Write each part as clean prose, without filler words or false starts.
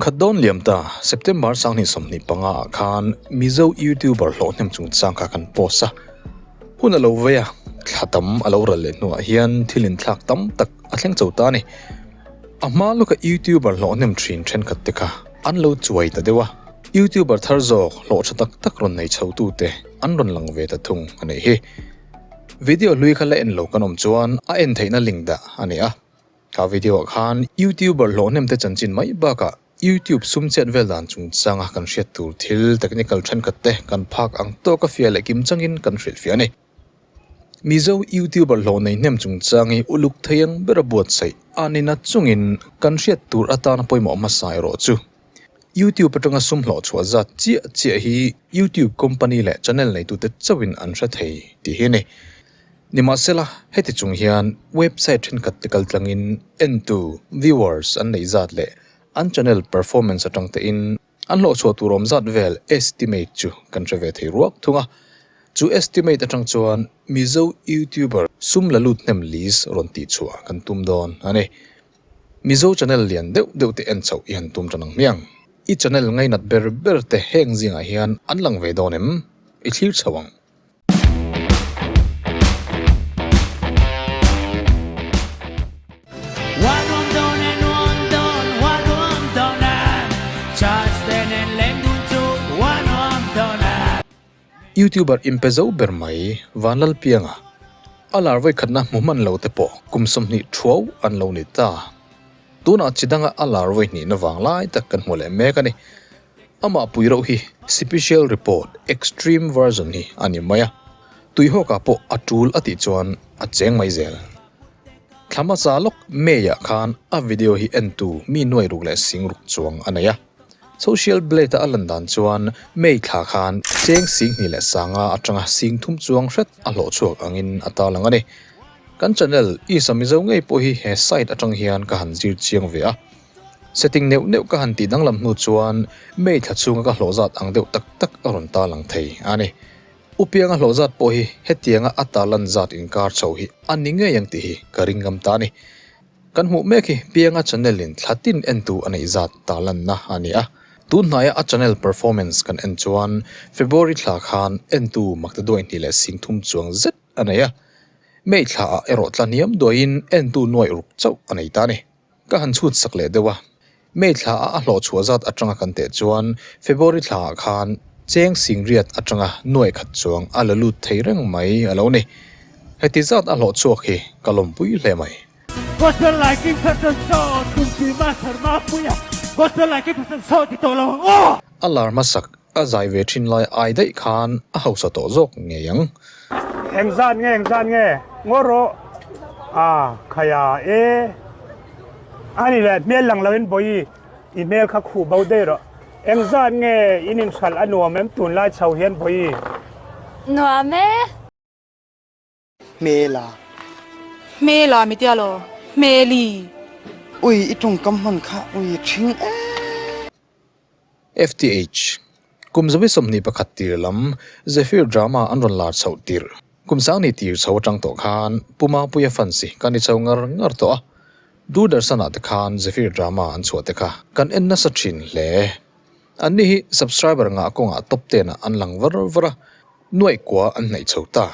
khat dawn liam ta, September 2025 ah khan Mizo YouTuber hlawh hnem chungchang kha kan post a. Hun a lo vei a, thla tam a lo ral leh hnuah hian thil inthlak tam tak a thleng cho ta a ni. A hma lawka YouTuber hlawh hnem thin thenkhat te kha an lo chuai ta deuh a, YouTuber thar zawk hlawh tha tak tak rawn nei chho tute an rawn lang ve ta thung a nih hi. Video hlui kha la en lo kan awm chuan a en theihna link dah a ni a. Kha video ah khan YouTuber hlawh hnem te chanchin mai bakah YouTube sum chet vel dan chungchanga kan hriat tur thil technical thenkhat te kan phak ang tawka fiah leh kim changin kan hrilhfiah a ni. Mizo YouTuber hlawh nei hnem chungchang hi uluk thei ang bera buatsaih a ni na chungin kan hriat tur atana pawimawh hmasa erawh chu YouTube atanga sum hlawh chhuah zat chiah chiah hi YouTube company leh channel neitute chauhin an hre thei tih hi a ni. Nimahsela, heti chung hian website thenkhat te kaltlangin entu, viewers, an neih zat leh an channel performance atang tein an hlawhchhuah tur awm zat vel estimate chu kan hre ve thei ruak thung a. Chu estimate atang chuan Mizo YouTuber sum la lut hnem list rawn tihchhuah kan tum dawn a ni. Mizo channel lian deuh deuh te en chauh i han tum tan ang hmiang. I channel ngainat ber ber te heng zingah hian an lang ve dawn em? I thlir chho ang. YouTuber inpe zo ber mai Vanlalpianga a lar vawikhatna hmu hman lo te pawh kum 20 thuau an lo ni ta. Tunah chi danga a lar vawihnihna vang lai tak kan hmu leh mek a ni. Amah pui reuh hi Sipicial Report Extreme Version hi a ni mai a, tuihawkah pawh a tul a tih chuan a cheng mai zel. Thla hmasa lawk May-ah khan a video hi entu mi nuai ruk leh sing ruk chuang a nei a. Social Blade-a a lan dan chuan May thla khan cheng 20 leh sanga atanga 30 chuang hret a hlawh chhuak angin a tarlang a ni. Kan channel Isa Mizo ngei pawh hi he site atang hian ka han zir chiang ve a. Setting neuh neuh ka han tih danglam hnu chuan May thla chhunga ka hlawh zat ang deuh tak tak a rawn ta lang thei a ni. U Pianga hlawh zat pawh hi hetianga a ta lan zat inkar chho hi a ni ngei ang tih hi ka ring ngam ta a ni. Kan hmuh mek hi Pianga channel in thla tin entu a neih zat ta lanna a ni a. Tun hnaia a channel performance kan en chuan February thla khan entu maktaduai hnih leh 30 chuang zet a nei a. May thla ah erawh tla hniam duaiin entu nuaih ruk chauh a nei ta a ni. Ka han chhut sak leh deuh a, May thla a a hlawh chhuah zat atanga kan teh chuan February thla ah khan cheng singriat atanga nuai khat chuang a la lut thei reng mai a lo ni. Heti zat a hlawh chhuak hi ka lawmpui hle mai. Gospel Liking Person Show Tumpi Master Mapuia Gospel Liking Person Show ti tawh lo ang aw! A lar hmasak a zai ve thin lai ai daih khan a hausa tawh zawk ngei ang. Engzat nge engzat nge ngaw rawh a khaia e ani le hmel lang loin bawi i hmel kha khuh bo daih rawh engzat nge in inhralh a nuam em tunlai chho hian bawi. Nuam e. Hmela. Hmela mi tia law. Hmeli. Ui i tawngkam hman kha ui thing e. FTH, Kum zawi 21 tir lam Zephyr drama an rawn lar chhoh tirh kum sangni tir chho atang tawh khan Pu Mapuia fans hi kan i chho ngar ngar tawh a. Doordarshan ah te khan Zephyr drama an chhuah te kha kan en nasa thin hle. Anni hi subscriber ngah kawngah top ten ah an lang var var a, nuaih kua an hnaih chho ta.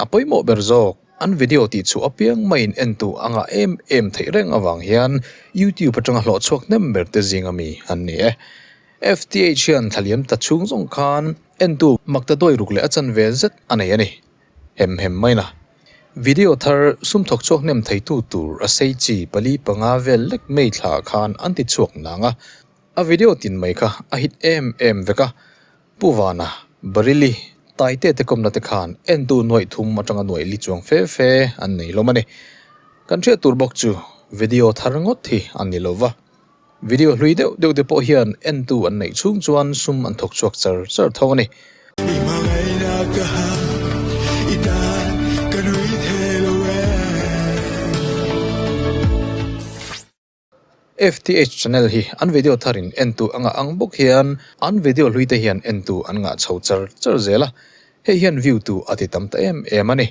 A pawimawh ber zawk, an video tih chhuah apiang maiin entu a ngah em em theih reng avang hian YouTube atanga hlawh chhuak hnem ber te zinga mi an ni e. FTH hian thlaliam ta chhung zawng khan entu makta dawi ruk leh a chanve zet a nei a ni. Hem hem maina. Video thar sum thawk chhuak hnem theitu tur a sei chi pali panga vel lek mai thla khan an ti chhuak nang a. A video tin mai kha a hit em em vek a. Pu Vana, Baryli, Taite te kawmna te khan entu nuaih thum atanga nuaih li chuang fe fe an nei hlawm a ni. Kan hriat tur bawk chu video thar ngawt hi a ni lo va. Video hlui deuh deuh te pawh hian entu an neih chhung chuan sum an thawk chhuak char char tho a ni. FTH channel hi an video tharin entu a ngah ang bawk hian an video hlui te hian entu an ngah chho char char zel a, hei hian view tu a ti tam ta em em a ni.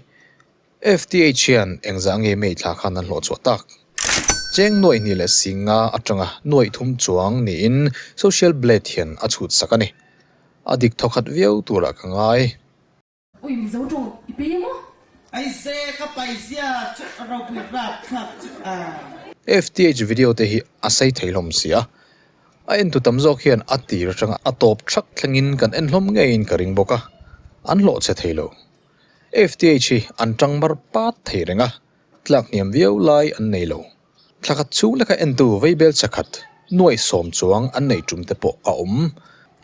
FTH hian engzah nge May thla khan an hlawh chhuah tak? Cheng nuaih hnih leh singa atanga nuaih thum chuang niin Social Blade hian a chhut sak a ni. A dik thawkhat viau turah ka ngai. Ui Mizo tawng i pe emaw? Aise ka paizia chu ropui rap thlak chu a. FTH video te hi a sei thei hlawm si a, a entu tam zawk hian a tir atanga a tawp thak thlengin kan en hlawm ngeiin ka ring bawk a, an hlawh che thei lo. FTH hi an tang mar pat thei reng a, tlak hniam viau lai an nei lo. Thla khat chhung leka entu veibel chakhat nuai sawm chuang an nei tum te pawh a awm.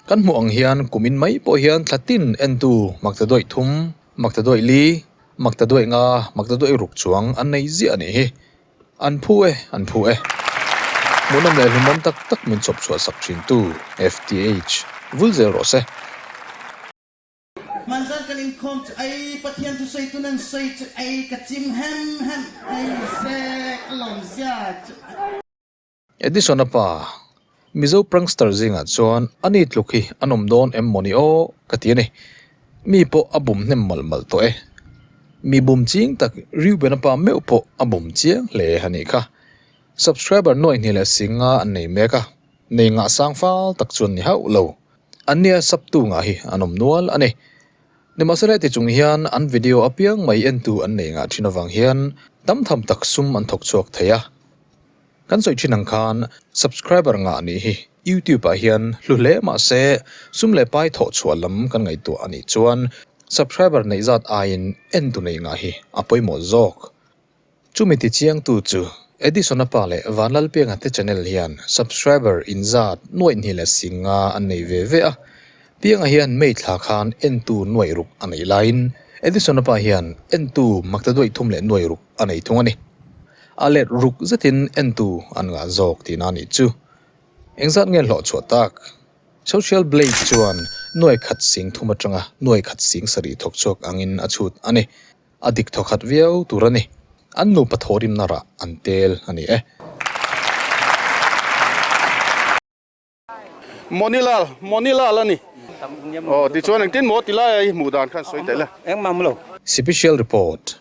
Kan hmuh ang hian kum in mai pawh hian thla tin entu makta duaih thum, makta duaih li, makta duaih nga, makta duaih ruk chuang an nei ziah a nih hi. An phu e, an phu e. Hmuhnawm leh hlumawm tak tak min chawp chhuah sak thin tu FTH vul zel rawh se. Hmanzan kan inkhawm chu ei Pathian thusawi tun an sawi chu ei ka chim hem hem ei se ka lawmzia chu. Edison-a pa, Mizo prankster zingah chuan ani tluk hi an awm dawn em mawni aw ka ti a ni. Mi pawh a bum hnem malh malh tawh e. Mi bum ching tak Reuben-a pa meuh pawh a bum chiang hle a nih kha. Subscriber nuaih hnih leh singa an nei mek a, nei ngah sang fal tak chuan ni hauh lo. An nia saptu ngah hi an awm nual a ni. Nimahsela heti chung hian an video apiang mai entu an nei ngah thin avang hian tam tham tak sum an thawk chhuak thei a. Kan sawi thin ang khan subscriber ngah nih hi YouTube ah hian hlu hle mahse sum leh pai thawh chhuah lam kan ngaihtuah a nih chuan subscriber neih zat aiin entu neih ngah hi a pawimawh zawk. Chumi tichiangtu chu Edison-a pa leh Vanlalpianga te channel hian subscriber inzat nuaih hnih leh singa an nei ve ve a. Pianga hian May thla khan entu nuaih ruk a neih laiin Edison-a pa hian entu makta duaih thum leh nuaih ruk a nei thung a ni. A let ruk zetin entu an ngah zawk tihna a nih chu. Engzat nge hlawh chhuah tak? Social Blade chuan nuaih khat sing thum atanga nuaih khat sing sarih thawk chhuak angin a chhut a ni. A dik thawkhat viau tur a ni. An nupa thawhrimna rah an tel a ni e. Monilal, Monilal a ni. Aw, tichuan engtin maw ti laia i hmuh dan khan sawi teh le. Engmah mu lo. Sipicial report,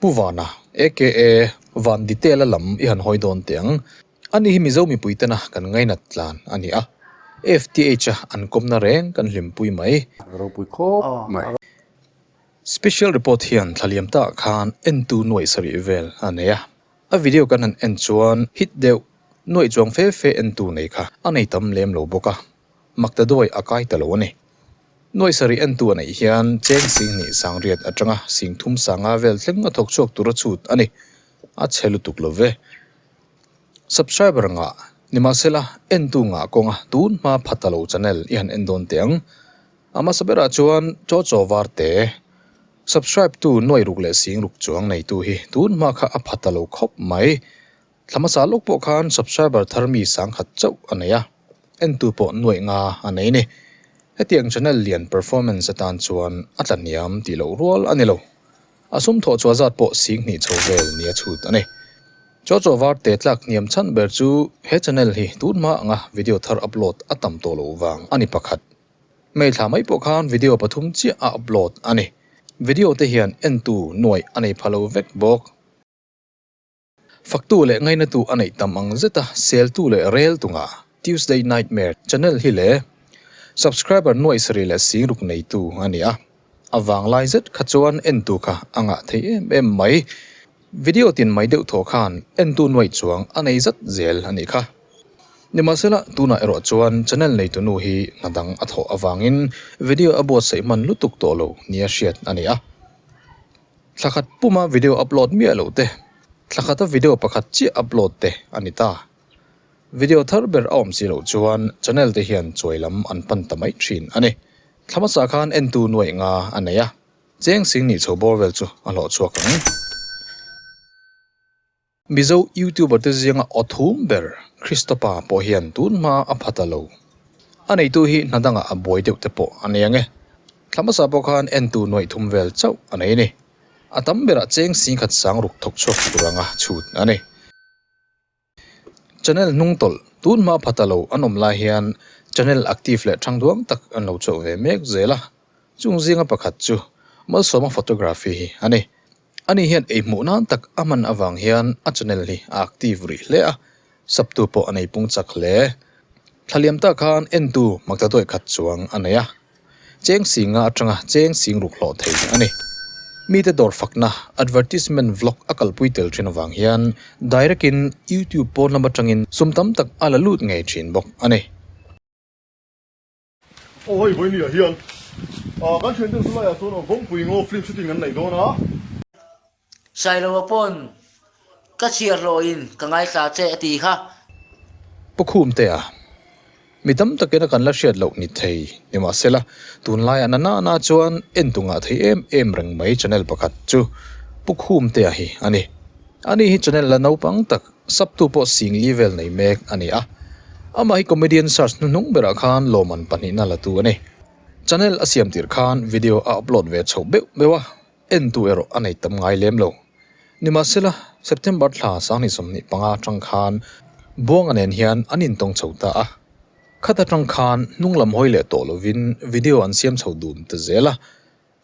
Pu Vana, aka Van Detail-a lam i han hawi dawn teh ang. Ani hi Mizo mipui tena kan ngainat tlan a ni a. FTH-a an kawmna reng kan hlimpui mai. Ropui khawp mai. Special report hian thlaliam tah khan entu nuaih sarih vel a nei a, a video kan han en chuan hit deuh nuaih chuang fe fe entu nei kha a nei tam lem lo bawk a, makta duai a kai ta lo a ni. Nuaih sarih entu a neih hian cheng sing hnih sang riat atanga sing thum sanga vel thleng a thawk chhuak tur a chhut a ni. A chhe lutuk lo ve. Subscriber ngah nimahsela entu ngah kawnga tun hma pha ta lo channel i han en dawn teh ang. A hmasa berah chuan chaw chaw var te, subscribe tu nuai ruk leh sing ruk chuang neitu hi tun hma kha a pha ta lo khawp mai. Thla hmasa lawk pawh khan subscriber thar mi sangkhat chauh a nei a, entu pawh nuaih nga a nei ni. Hetiang channel lian performance atan chuan a tla hniam tih loh rual a ni lo. A sum thawh chhuah zat pawh sing hnih chho vel nia chhut a ni. Chaw chaw var te tlak hniam chhan ber chu he channel hi tun hma anga video thar upload a tam tawh loh vang a ni pakhat. May thla mai pawh khan video pathum chiah a upload a ni. Video te hian entu nuaih a nei pha lo vek bawk. Faktu leh ngainatu a neih tam ang zeta seltu leh rel tungah Tuesday Nightmare channel hi le subscriber nuaih sarih leh sing ruk neitu a ni a. A vanglai zet kha chuan entu kha a ngah thei em em mai. Video tin mai deuh thaw khan entu nuaih chuang a nei zat zel a nih kha. Nimahsela, tunah erawh chuan channel neitu nu hi hna dang a thawh avangin video a buatsaih hman lutuk tawh lo nia hriat a ni a. Thla khat puma video upload miah loh te, thla khata video pakhat chiah upload te a ni ta. Video thar ber a awm si loh chuan channel te hian chuai lam an pan ta mai thin a ni. Thla hmasa khan entu nuaih nga a nei a, cheng sing nih chho bawr vel chu a hlawh chhuak ang. Mizo YouTuber te zinga aw thum ber Christopa pawh hian tun hma a pha ta lo. A neitu hi hna dangah a buai deuh te pawh a nei ang e. Thla hmasa pawh khan entu nuaih thum vel chauh a nei a ni. A tam berah cheng singkhat sang ruk thawk chhuak tur anga chhut a ni. Channel hnung tawlh tun hma pha ta lo an awm lai hian channel active leh thang duang tak an lo chauh ve mek zel a. Chung zinga pakhat chu Malsawma Photography hi a ni. Ani hian ei hmuh nan tak a hman avang hian a channel hi a active rih hle a, saptu pawh a nei pung chak hle. Thlaliam tak khan entu makta duai khat chuang a nei a. Cheng singa atanga cheng sing ruk hlawh thei a ni. Mite dawr fakna, advertisement vlog a kalpui tel thin avang hian direct in YouTube pawn lam atangin sum tam tak a la lut ngei thin bawk a ni. Aw hei vawinia hian ah kan thian ten chulaiah chuan aw Vawngpui ngaw film shooting an nei dawn a. Sailoa pawn ka chhiar hlawhin ka ngaithla che a ti kha. Pu Khumtea, Mi tam takin a kan la hriat loh ni thei nimahsela tunlai a nana na chuan en tu ngah thei em em reng mai channel pakhat chu Pu Khumtea hi a ni. Ani hi channel la naupang tak saptu pawh sing li vel nei mek a ni a. Amah hi comedian search hnuhnung berah khan lawmman pahnihna la tu a ni. Channel a siam tir khan video a upload ve chho beuh beuh a. Entu erawh a nei tam ngai lem lo. Nimahsela, September thla 2025 atang khan Buanga nen hian an intawng chho ta a. Khat atang khan hnung lam hawi leh tawh lovin video an siam chho dun ta zel a.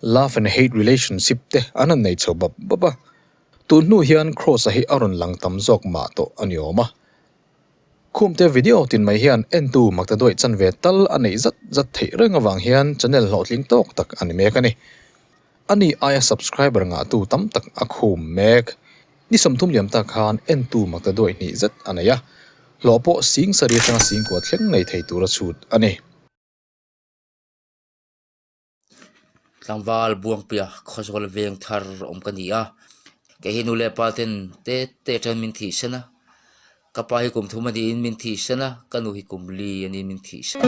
Love and hate relationship te an han nei chho bap bap a. Tun hnu hian Kross-a hi a rawn lang tam zawk mah tawh a ni awm a. Khumte video tin mai hian entu Maktaduaih chanve tal a neih zat zat theih reng avang hian channel hlawhtling tawk tak a ni mek a ni. Ani aia subscriber ngahtu tam tak a khum mek. Ni 30 liam tak khan entu Maktaduaih hnih zet a nei a, hlawh pawh sing sarih atanga singkua thleng nei thei tura chhut a ni. Tlangval Buangpuia Khawzawl veng thar awm ka ni a, kei hi nu leh pa ten te te atangin min thihsan a, ka pa hi kum thum a niin min thihsan a, ka nu hi kum li a niin min thihsan.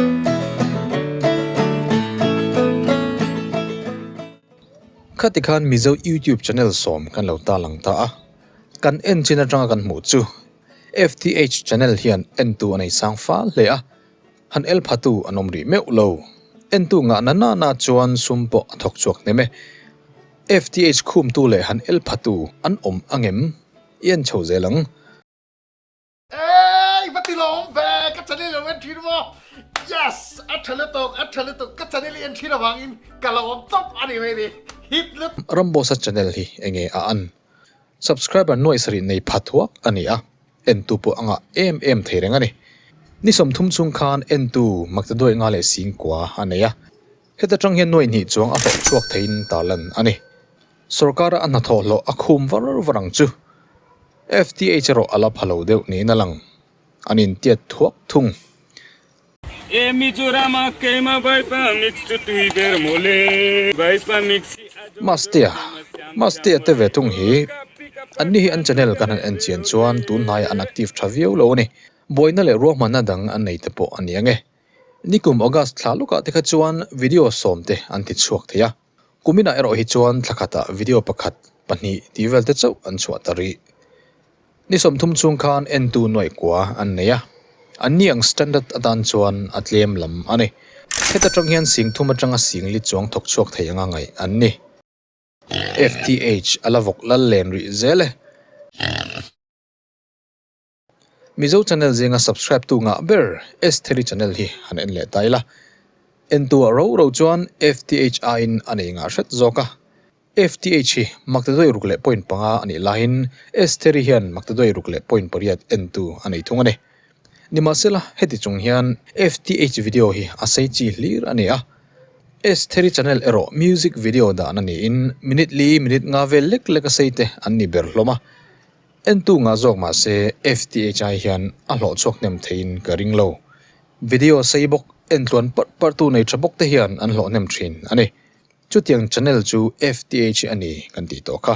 Khati khan Mizo YouTube channel sawm kan lo ta lang ta a, kan en chin atanga kan hmuh chu FTH channel hian entu a nei sang fal hle a, Han el phatu an awm rih meuh lo. Entu ngah na na na chuan sum pawh a thawk chhuak hnem e. FTH khumtu leh han el phatu an awm angem? I en chho zel ang. Eii va ti lawm ve ka channel lo en thin maw yes a tha lutuk a tha lutuk ka channel i en thin avangin ka lo awm tawp a ni mai ni hit lutuk. Ramboss-a channel hi enge a an? Subscriber nuaih sarih nei pha thuak a ni a, entu pawh a ngah em em thei reng a ni. Ni 30 chhung khan entu Maktaduai nga leh singkua a nei a, heta tang hian nuaih hnih chuang a hlawh chhuak theiin tarlan a ni. Sorkara a hnathawh hlawh a khum var var ang chu. FTH erawh a la pha lo deuh niin a lang. An intiat thuak thung. Mastea Mastea te ve thung hi anni hi an channel kan han en chian chuan tun hnaiah an active tha viau lo a ni. Buaina leh ruahmanna dang an nei te pawh a ni ang e. Nikum August thla lukah te kha chuan video sawm te an ti chhuak thei a. Kuminah erawh hi chuan thla khatah video pakhat, pahnih tih vel te chauh an chhuah ta rih. Ni 30 chhung khan entu nuaih kua an nei a, anni ang standard atan chuan a tlem lam a ni. Heta tang hian sing thum atanga sing li chuang thawk chhuak thei anga ngaih an ni. FTH a la vawk lal len rih zel e. Mizo channel zinga subscribe tu ngah ber Estheri channel hi han en leh ta ila. Entu ah ro ro chuan FTH aiin a nei ngah hret zawk a. FTH hi maktaduai ruk leh point panga a nih laiin Estheri hian maktaduai ruk leh point pariat entu a nei thung a ni. Nimahsela, heti chung hian FTH video hi a sei chi hlir a ni a. Estheri channel erawh music video dan a niin minute li minute nga vel lek lek a sei te an ni ber hlawm a. Entu ngah zawk mah se FTH ai hian a hlawh chhuak hnem theiin ka ring lo. Video sei bawk entluan parh parh tu nei tha bawk te hian an hlawh hnem thin a ni. Chutiang channel chu FTH a ni kan tih tawh kha.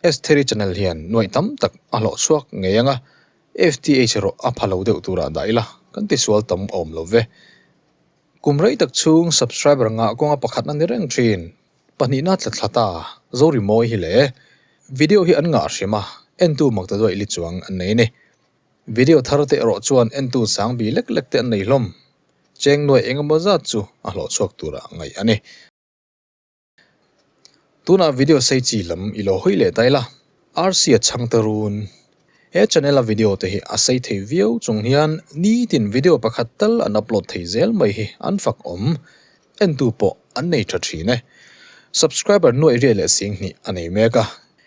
Estheri channel hian nuaih tam tak a hlawh chhuak ngei ang a, FTH erawh a pha lo deuh turah dah ila kan tisual tam awm lo ve. Kum rei tak chhung subscriber ngah kawnga pakhatna ni reng thin. Pahnihna tla thla ta Zorimawi hi le. Video hi an ngah hrim a, entu mak ta duaih li chuang an nei a ni. Video thar te erawh chuan entu sang bi lek lek te an nei hlawm. Cheng nuai eng emaw zat chu a hlawh chhuak tura ngaih a ni. Tunah video sei chi lam i lo hawi leh ta ila, RC a chhang ta run. He channel a video te hi a sei thei viau chung hian nitin video pakhat tal an upload thei zel mai hi an fak awm. Entu pawh an nei tha thin e. Subscriber nuaih riat leh sing hnih a nei mek a.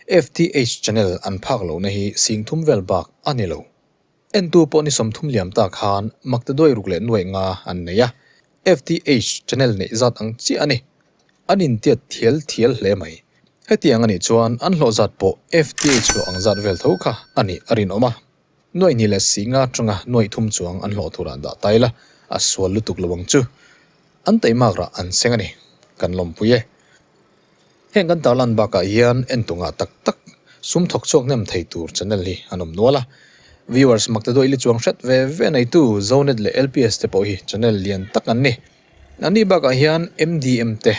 FTH channel an phak lohna hi sing thum vel bak a ni lo. Entu pawh ni 30 liam ta khan maktaduai ruk leh nuaih nga an nei a, FTH channel neih zat ang chiah a ni. An intiat thial thial hle mai. Hetiang a nih chuan an hlawh zat pawh FTH hlawh ang zat vel tho kha a nih a rinawm a. Nuaih hnih leh si nga atanga nuaih thum chuang an hlawh turah dah ta ila, a sual lutuk lo ang chu. An taimak rah an seng a ni. Kan lawmpui e. Heng kan tarlan bakah hian entungah tak tak sum thawk chhuak hnem thei tur channel hi an awm nual a. Viewers makte duaih li chuang hret ve ve neitu Zonet leh LPS te pawh hi channel lian tak an ni. Anni bakah hian MDM te,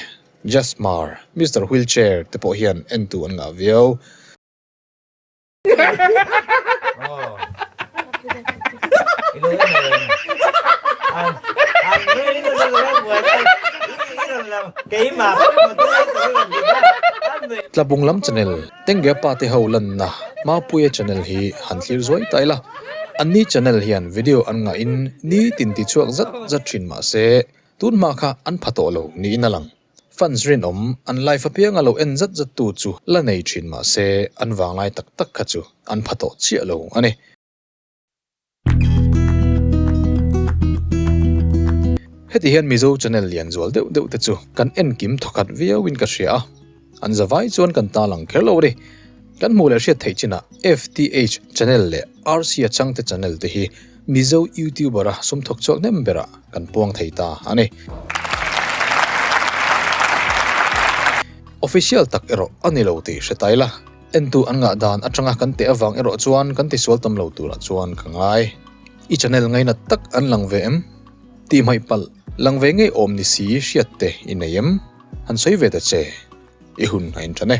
Jasmar, Mister Wheelchair te pawh hian entu an ngah viau. Tlabung lam channel Tengge pa te ho lanna Mapuia channel hi han thlir zuai ta ila. Anni channel hian video an ngahin nitin ti chhuak zat zat thin mahse tun hma kha an pha tawh lo niin a lang. Fans rinawm, an live apianga lo en zat zat tu chu la nei thin mah se an vanglai tak tak kha chu an pha tawh chiah lo a ni. Heti hian Mizo channel lian zual deuh deuh te chu kan en kim thawkhat viau in ka hria a, an zavai chuan kan ta lang kher lo a ni. Kan hmuh leh hriat theih chinah FTH channel leh RC a changte channel te hi Mizo YouTuber a sum thawk chhuak hnem berah kan puang thei ta a ni. Official tak erawh a ni lo tih hre ta ila, entu an ngah dan atanga kan teh avang erawh chuan kan tisual tam lo turah chuan ka ngai. I channel ngainat tak an lang ve em? Tih hmaih palh, lang ve ngei awm ni si hriat te i nei em? Han sawi ve ta che, i hun a inṭan e.